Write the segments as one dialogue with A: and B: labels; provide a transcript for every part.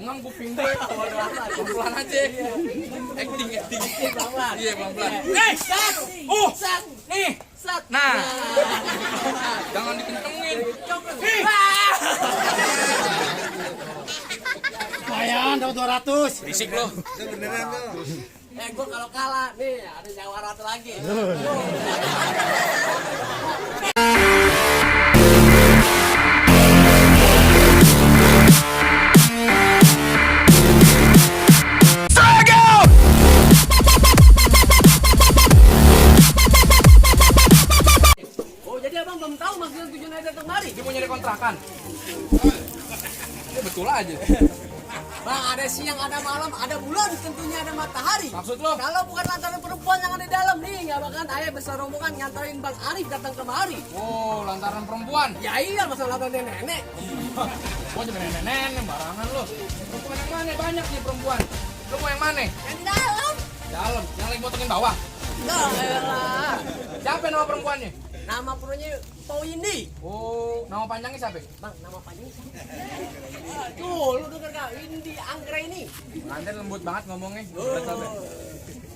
A: Enggak kuping gue. Pelan aja. Acting. Iya, pelan-pelan.
B: Sat. Sat.
A: Nih.
B: Sat.
A: Nah. Jangan dikencengin.
C: Lumayan, dapat 200.
A: Berisik lo.
B: Gue kalau kalah nih ada nyawa rata lagi. Oh jadi abang belum tahu maksudnya tujuan datang kemari?
A: Dia mau nyari kontrakan. Ya betul aja.
B: Bang, ada siang, ada malam, ada bulan, tentunya ada matahari.
A: Maksud lo?
B: Kalau bukan lantaran perempuan yang ada di dalam nih, nggak bakalan ayah besar rombongan ngantarin Bang Arif datang kemari.
A: Oh, lantaran perempuan.
B: Ya iya, masalah lantaran nenek.
A: Gua juga nenek-nenek barangan lo. Lo mau yang mana? Banyak nih perempuan. Lo mau yang mana?
B: Yang di dalam.
A: Dalam, yang lagi motongin bawah.
B: Enggak, elah.
A: Siapa nama perempuannya?
B: Nama purunya Pau Indi.
A: Oh, nama panjangnya siapa?
B: Bang, nama panjangnya siapa? Tuh, lu denger gak? Indi Anggreni.
A: Nanti lembut banget ngomongnya.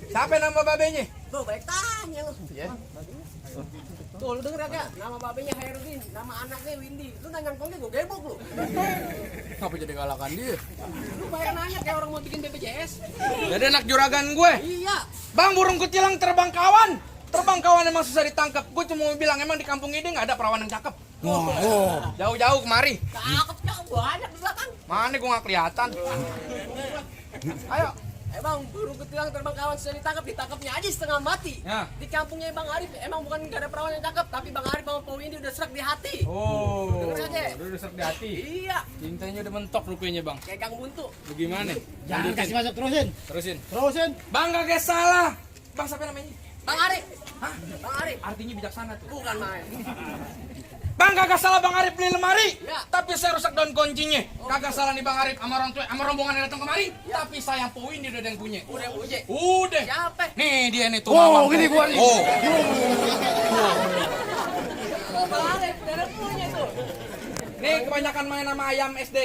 A: Siapa nama babenya?
B: Tuh, baik tanya lu.
A: Ya.
B: Tuh, lu denger gak? Nama babenya Hairudin, nama anaknya Windy. Lu nanya kongnya gue gebok lu.
A: Ngapa jadi galakan dia?
B: Lu bayar nanya kayak orang mau bikin BPJS.
A: Jadi anak juragan gue.
B: Iya.
A: Bang, burung kutilang terbang kawan. Terbang kawan emang susah ditangkap. Gue cuma mau bilang emang di kampung ini nggak ada perawan yang cakep. Jauh-jauh kemari.
B: Cakepnya banyak di belakang.
A: Mana gue nggak kelihatan. Ayo.
B: Emang burung kutilang terbang kawan sudah ditangkapnya aja setengah mati.
A: Ya.
B: Di kampungnya Bang Arif emang bukan gak ada perawan yang cakep, tapi Bang Arif sama Pau Indi udah serak di hati.
A: Oh.
B: Denger aja.
A: Udah serak di hati.
B: Iya,
A: Cintanya udah mentok rupanya bang.
B: kayak Kang Buntu.
A: Bagaimana?
C: Jangan kasih masuk, terusin.
A: Terusin. Bang gak salah. Bang siapa namanya?
B: Bang Arif.
A: Hah?
B: Bang Arif.
A: Artinya bijaksana tuh.
B: Bukan main.
A: Bang kagak salah Bang Arif beli lemari.
B: Ya.
A: Tapi saya rusak daun kuncinya. Kagak salah nih Bang Arif sama orang tua, sama rombongan yang datang kemari. Tapi saya poin dia udah ada yang punya.
B: Udah uje.
A: Udah.
B: Siapa?
A: Nih dia nih tuh.
C: Oh, gini gua nih.
A: Oh.
B: Oh, Bang Arif, ada punya tuh.
A: Nih kebanyakan main sama ayam SD.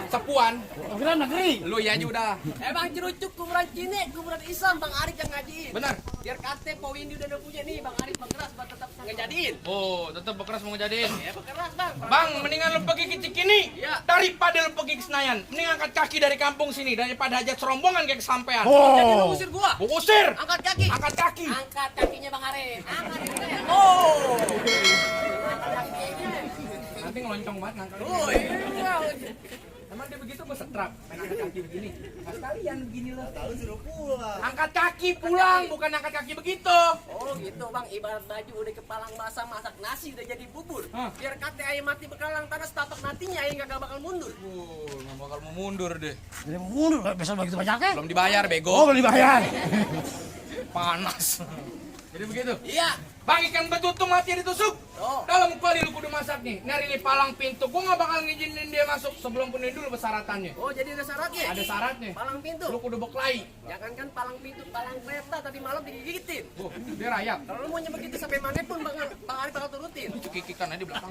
A: Sepuan.
C: Kira negeri.
A: Lu ya aja udah.
B: Emang cerucuk kuburan Cine, kuburan Islam Bang Arif yang ngajiin.
A: Benar.
B: Biar kate Pau Indi udah ada punya nih, Bang Arif berkeras buat tetap ngejadiin.
A: Oh, tetap berkeras mau ngejadiin.
B: Ya berkeras Bang.
A: Bang, mendingan lu pergi ke Cikini
B: Iya.
A: daripada lu pergi ke Senayan. Mending angkat kaki dari kampung sini daripada hajat serombongan kayak kesampean.
B: Jadi lu
C: Oh.
B: usir gua.
A: Gua usir.
B: Angkat kaki.
A: Angkat kaki.
B: Angkat kakinya Bang Arif. Angkat kakinya. Oh. Angkat kakinya.
A: Nanti ngeloncong banget ngangkat.
B: Oh iya.
A: Emang dia begitu gue setrap, main angkat kaki begini. Nah, sekalian begini loh. Tahu suruh pulang. Angkat kaki pulang, bukan angkat kaki begitu.
B: Oh gitu Bang, ibarat baju udah kepalang basah masak nasi udah jadi bubur.
A: Hah?
B: Biar kate ayam mati bekalang tanah setapak nantinya ayam gak bakal mundur.
A: Nggak bakal mau mundur deh.
C: Jadi mau mundur, besok begitu banyaknya.
A: Belum dibayar, bego.
C: Oh, belum dibayar.
A: Panas. Jadi begitu.
B: Iya.
A: Bang, ikan betutu mati ditusuk.
B: Oh.
A: Dalam kuali lu kudu masak nih. Nyari nih palang pintu. Gua nggak bakal ngizinin dia masuk sebelum penuhi dulu persyaratannya.
B: Oh jadi ada syaratnya?
A: Ada syaratnya.
B: Palang pintu.
A: Lu kudu beklai.
B: Jangankan palang pintu, palang kereta tadi malam digigitin.
A: Oh, dia rayap.
B: Kalau lu mau begitu sampai mana pun Bang Arif bakal turutin.
A: Cekikikan aja di belakang.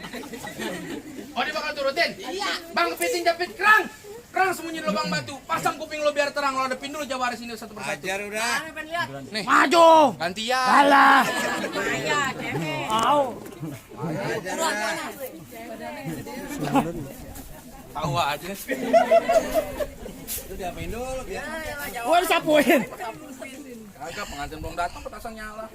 A: Oh, dia bakal turutin?
B: Iya.
A: Bang, kepiting japit kerang. Kerang sembunyi di lubang batu. Pasang kuping lo biar terang. Lo hadapin dulu Jawa sini satu persatu.
D: Ajar udah.
B: Nah, pengen lihat.
A: Nih,
C: Maju.
A: gantian.
C: Alah.
B: Maya, cewek.
C: Au.
B: Buruan panas.
A: Tahu aja.
D: Itu diapain dulu biar.
B: Ya, lah, jawab.
C: Oh, disapuin.
A: Kagak, pengantin belum datang, petasan nyala.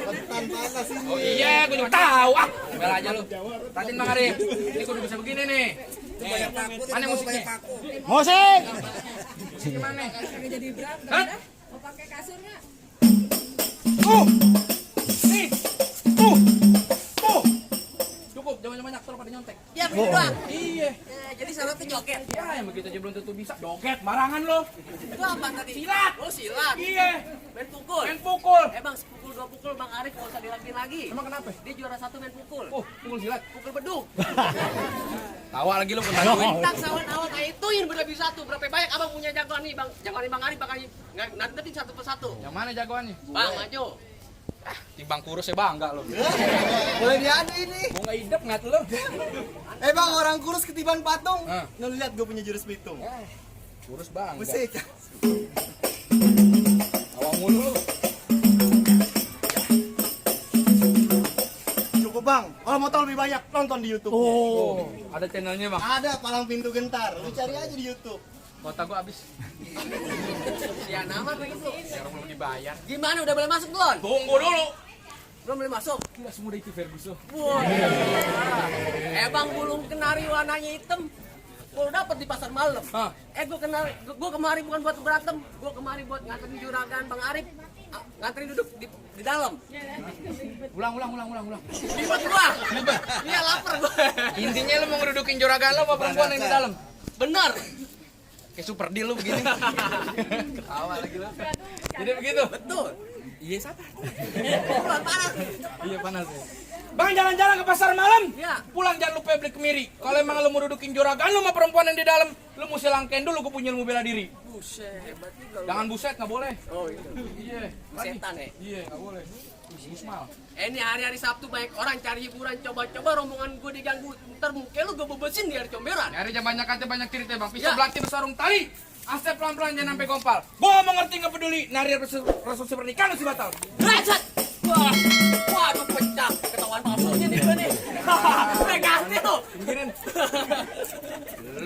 D: Ketan panas ini.
A: Oh iya, gue juga tahu. Ah, bel aja lu. Ratin Bang Arif. Ini kudu bisa begini nih.
D: Banyak paku.
A: Mana musiknya?
D: Banyak paku.
C: Musik.
A: Musiknya mana?
E: Jadi berat,
A: Hah?
E: mau pakai kasur nggak?
A: Nih. Cukup, jangan banyak terus pada nyontek.
B: Ya, begitu doang.
A: Iya.
B: Jadi syaratnya joget.
A: Ya, yang begitu aja belum tentu bisa. Joget barangan lo.
B: Itu apa tadi?
A: Silat.
B: Oh, silat.
A: Iya.
B: Main pukul.
A: Main pukul.
B: Bang, sepukul dua pukul Bang Arif nggak usah dilakuin lagi.
A: Emang kenapa?
B: Dia juara satu main pukul.
A: Oh, pukul silat.
B: Pukul beduk.
A: Tawa lagi lo pentantuin.
B: Tak sawan-awan ituin udah bisa satu. Berapa banyak abang punya jagoan nih Bang? Jagoan nih Bang Arif bakal nanti satu persatu.
A: Yang mana jagoannya?
B: Bang, maju.
A: Timbang kurus ya bangga lo.
D: Boleh diadu ini.
A: Mau nggak hidup ngat lo?
D: Bang, orang kurus ketiban patung.
A: Hah.
D: Lu lihat gue punya jurus pitung.
A: Kurus bangga.
D: Musik.
A: Awang mulu lo.
D: Cukup bang. Kalau mau tahu lebih banyak nonton di YouTube.
A: Oh, ada channelnya bang.
D: Ada Palang Pintu Gentar. Lu cari aja di YouTube.
A: Kota gua habis.
B: Ya nama begitu.
A: Sekarang belum dibayar.
B: Gimana udah boleh masuk belum?
A: Tunggu dulu.
B: Belum boleh masuk.
A: Gila semudah itu Ferguson.
B: Wah. Bang bulung kenari warnanya hitam. Gua dapat di pasar malam.
A: Hah?
B: Gua kemari bukan buat berantem, gua kemari buat nganterin juragan Bang Arif. Nganterin duduk di dalam.
A: Ulang.
B: Ribet gua. Iya lapar gua.
A: Intinya lu mau ngedudukin juragan lo apa perempuan yang di dalam?
B: Bener.
A: Kayak super deal lu begini. Ketawa lagi lu. Jadi begitu.
B: Betul.
A: Iya siapa?
B: Bulan panas.
A: Iya panas ya. Bang jalan-jalan ke pasar malam.
B: Iya.
A: Pulang jangan lupa beli kemiri. Kalau emang lu mau dudukin juragan lu sama perempuan yang di dalam, lu mesti langkain dulu gue punya ilmu bela diri.
B: Buset, berarti kalau
A: Jangan buset nggak boleh.
B: oh itu.
A: Iya.
B: Setan ya.
A: Iya nggak boleh. Musmal.
B: Ini hari-hari Sabtu banyak orang cari hiburan, coba-coba rombongan gue diganggu. Ntar muka lu gue bebesin di hari comberan.
A: Nyari jam banyak kata banyak cerita bang. Pisau
B: Ya.
A: belati bersarung tali. Asep pelan-pelan jangan sampai gompal. Gua mau ngerti nggak peduli. Nari resolusi pernikahan si batal.
B: Rajat! Wah, waduh pecah. Ketahuan palsunya nih gue nih. Ganti tuh.
A: Pinggirin.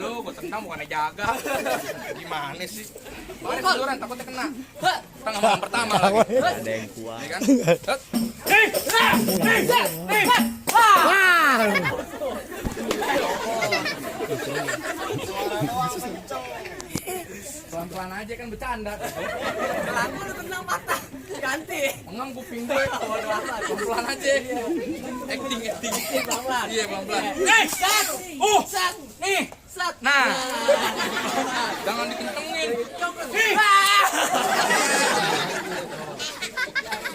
A: Lu gua tendang bukannya jaga. Gimana sih? Mari keluaran takutnya kena.
B: Hah?
A: Tengah malam pertama lagi.
D: Ada yang kuat.
A: Ya kan? Pelan-pelan aja kan bercanda.
B: Lagu lu tendang patah. Ganti.
A: Mengang kuping gue. Pelan-pelan aja. Acting.
B: Pelan-pelan.
A: Iya pelan-pelan.
B: Sat. Sat.
A: Nih.
B: Sat.
A: Nah. Jangan dikencengin.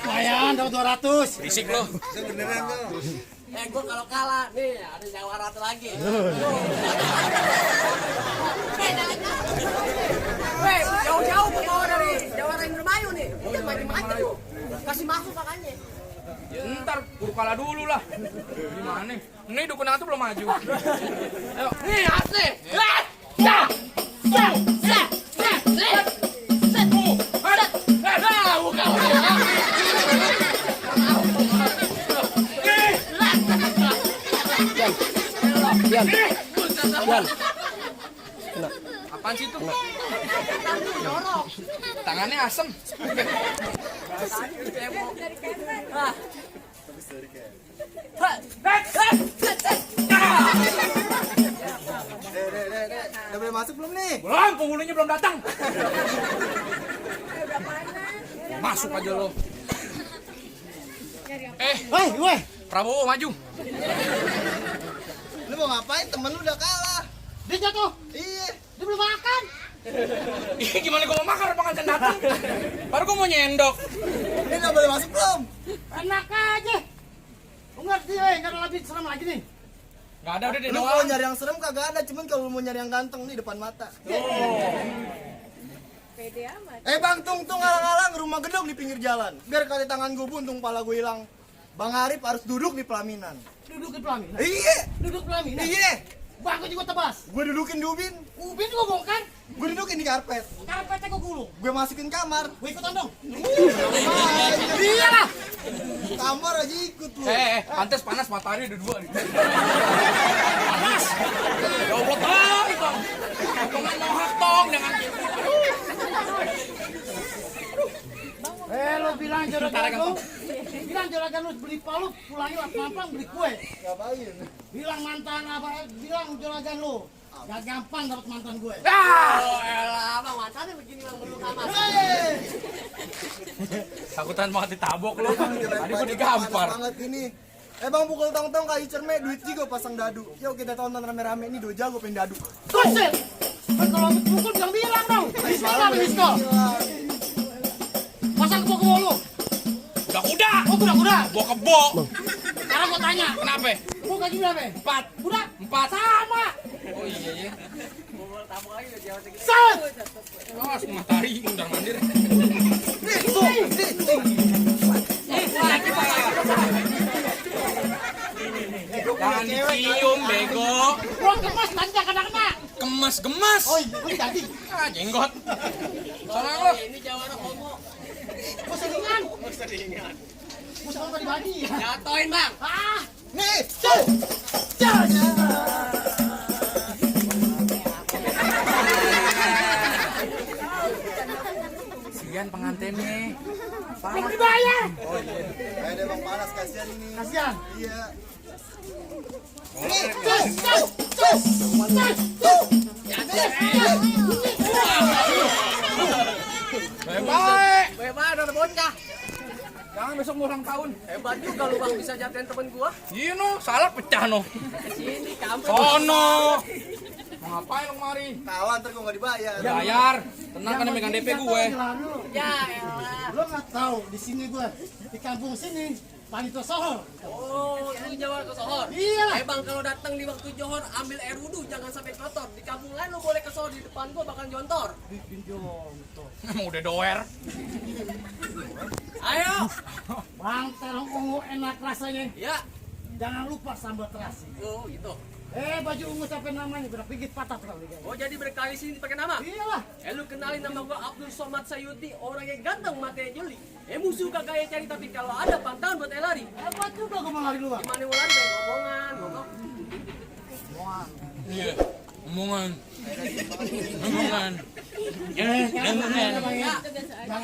C: Lumayan dapat 200.
A: Berisik lo.
D: Beneran tuh.
B: Gue kalau kalah nih ada nyawa ratu lagi. Weh, jauh-jauh ke bawah dari Jawara Indramayu nih. Bukan macam-macam. Kasih masuk makanya.
A: Ya, ntar kudu kalah dulu lah. Gimana? Ini dukun aku belum maju. Ayo.
B: Nih, asli.
A: Apaan sih itu? Tangannya asem.
D: Udah boleh masuk belum nih?
A: Belum, penghulunya belum datang. Masuk aja lo.
C: Woi, woi.
A: Prabowo maju.
D: Lu mau ngapain? Temen lu udah kalah.
C: Dia jatuh.
D: Iya.
C: Dia belum makan.
A: Ih, gimana gua mau makan orang makan datang. Baru gua mau nyendok.
D: Ini udah boleh masuk belum?
C: Enak aja. Enggak sih, woi, enggak ada lagi serem lagi nih.
A: Enggak ada udah di
D: Lu
A: doang.
D: kalau nyari yang serem kagak ada, cuman kalau lu mau nyari yang ganteng nih depan mata.
E: Pede amat.
D: Bang, tung alang-alang rumah gedung di pinggir jalan. Biar kali tangan gue buntung, pala gue hilang. Bang Arif harus duduk di pelaminan.
C: Duduk di pelaminan.
D: Iya,
C: Duduk pelaminan.
D: iya.
C: Bangku juga tebas.
D: Gue dudukin di ubin,
C: Ubin gua bongkar.
D: gue dudukin di karpet.
C: Karpetnya gua gulung.
D: Gue masukin kamar.
C: Gua ikutan dong.
D: Iya lah. Kamar aja ikut lu.
A: Pantes panas matahari udah dua nih. Panas. Ya Allah, tong. Tongan mohak tong dengan
C: Lo bilang juragan lu. Bilang juragan lu beli palu, pulangnya mampang beli kue.
D: Ngapain?
C: Bilang mantan apa? Bilang juragan lu. Gak gampang dapat mantan gue.
B: Oh, elah, bang mantannya begini bang belum aman.
A: takutan banget ditabok lo. Tadi gua
D: Panas
A: digampar.
D: banget ini. Bang, pukul tong-tong kali cerme, duit juga pasang dadu. Yuk kita tonton rame-rame, ini doja gue pengen dadu.
C: Buset! Kalau pukul bilang dong. Pistol. Pasang kebo lu.
A: Kuda.
C: Oh, kuda.
A: Gua kebo.
C: Sekarang gua tanya.
A: Kenapa?
C: Gua gaji berapa?
A: 4.
C: Kuda?
A: 4.
C: Sama.
A: Oh iya.
B: Bobol tamu lagi udah jawab segini.
C: Set!
A: Oh, matahari undang mandir.
D: Nih, tuh.
A: Jangan dicium, bego.
C: Gua kemas tanda kena-kena.
A: Gemas-gemas.
C: Oh iya, gua jadi.
A: Ah, jenggot. Sana lo.
B: Ini jawara homo.
C: Gua seringan. Gua sama tadi bagi.
B: Jatoin bang.
C: Ah,
D: Nih,
A: Sian pengantinnya.
C: belum dibayar.
D: kayak ada bang panas kasihan ini.
C: Kasihan.
D: Iya.
A: Baik-baik.
B: Bebas ada bocah.
A: Jangan besok mau ulang tahun.
B: Hebat juga lu bang bisa jatuhin temen gua.
A: Iya no, salah pecah no.
B: Kesini kampung.
A: Sono. Mau ngapain lo kemari?
D: Kalah ntar gua nggak dibayar.
A: Bayar. Tenang kan yang megang DP gue.
B: Ya elah.
C: Lo nggak tahu di sini gua di kampung sini Panito Sohor.
B: Oh, lu Jawa ke Sohor.
C: Iya.
B: Bang kalau datang di waktu Johor ambil air wudhu jangan sampai kotor. Di kampung lain lu boleh ke Sohor di depan gua bakal jontor.
A: Emang udah doer.
B: Ayo.
C: Bang terong ungu enak rasanya.
B: Ya.
C: Jangan lupa sambal terasi.
B: Oh, gitu.
C: Baju ungu sampai namanya berapa pigit patah kali guys.
B: Oh, jadi berkali sini pakai nama.
C: Iyalah.
B: Lu kenalin nama gua Abdul Somad Sayuti, orang yang ganteng matanya jeli. Musuh kagak ya cari tapi kalau ada pantang buat lari.
C: Hebat juga gua mau lari luar.
B: Gimana mau lari banyak omongan, ngomong.
A: Iya. Omongan. Omongan.
C: Jangan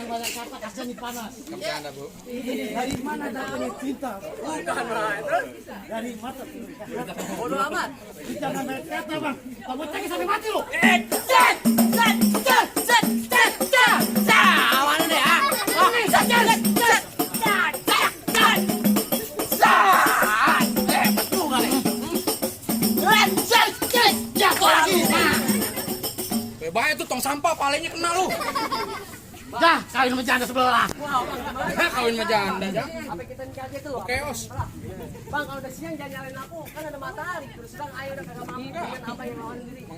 C: banyak kata kasihan nih panas.
A: Bercanda, Bu.
C: Dari mana datangnya cinta?
B: Bukan, Bang. Terus
C: Dari mata.
B: bodoh amat.
C: Jangan banyak kata bang. Kamu cari sampai mati lo.
B: Awan deh, ah.
A: Bahaya tuh tong sampah palingnya kena lu.
C: Dah, kawin sama janda sebelah.
B: Wow, Bang, gimana?
A: Kawin sama janda jangan.
B: Apa kita nikah aja tuh?
A: Chaos.
B: Bang, kalau udah siang jangan nyalain lampu, kan ada matahari. Terus terang ayo udah kagak mampu bikin apa yang lawan diri.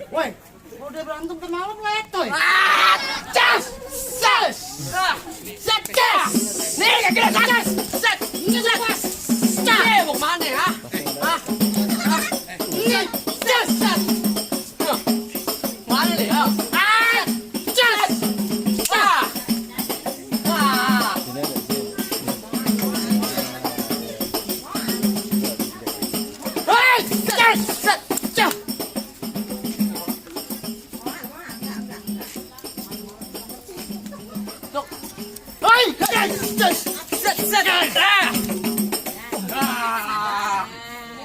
C: Woi, kalau udah berantem kenapa letoy?
B: Nih, ya kira ganas. Set. Nih, mau kemana ya? Hah? Mana nih, ya?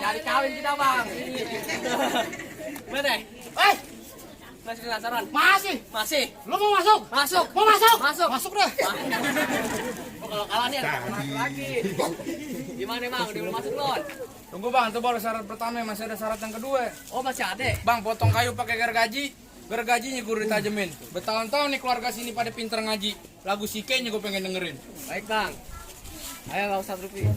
B: Jadi kawin kita bang. Mana? Masih penasaran?
C: Masih.
B: Masih.
C: Lo mau masuk?
B: Masuk.
C: Mau masuk?
B: Masuk.
C: Masuk deh.
B: Oh, kalau kalah nih ada masuk lagi. Gimana bang? Udah belum masuk belum?
A: Tunggu bang, itu baru syarat pertama, masih ada syarat yang kedua.
B: Oh masih ada.
A: Bang, potong kayu pakai gergaji. Gergajinya gue ditajemin. Bertahun-tahun nih keluarga sini pada pinter ngaji. Lagu Sikenya gue pengen dengerin.
B: Baik bang. Ayo nggak usah rupiah.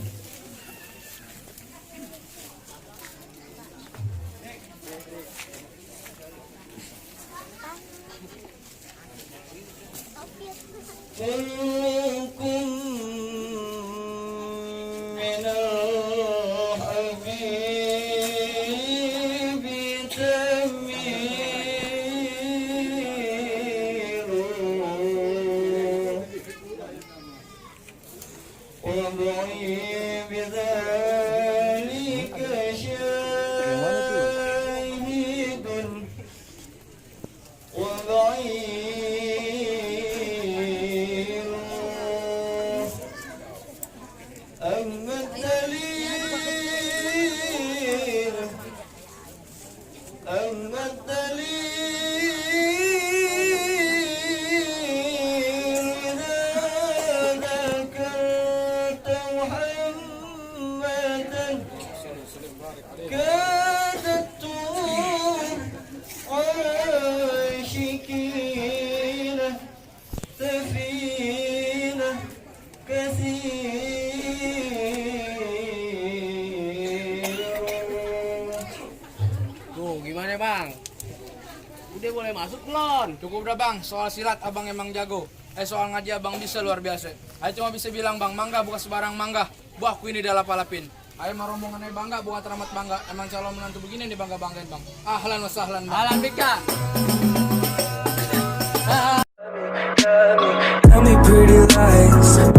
B: Tuh gimana bang? Udah boleh masuk belum?
A: Cukup udah bang, soal silat abang emang jago. Soal ngaji abang bisa luar biasa. Ayo cuma bisa bilang bang, mangga bukan sebarang mangga. Buahku ini dah lapalapin. Ayo mah rombongan bangga, bukan teramat bangga. Emang calon menantu begini nih bangga-banggain bang. Ahlan wa sahlan bang.
B: Alan Bika.
F: Tell me pretty lies,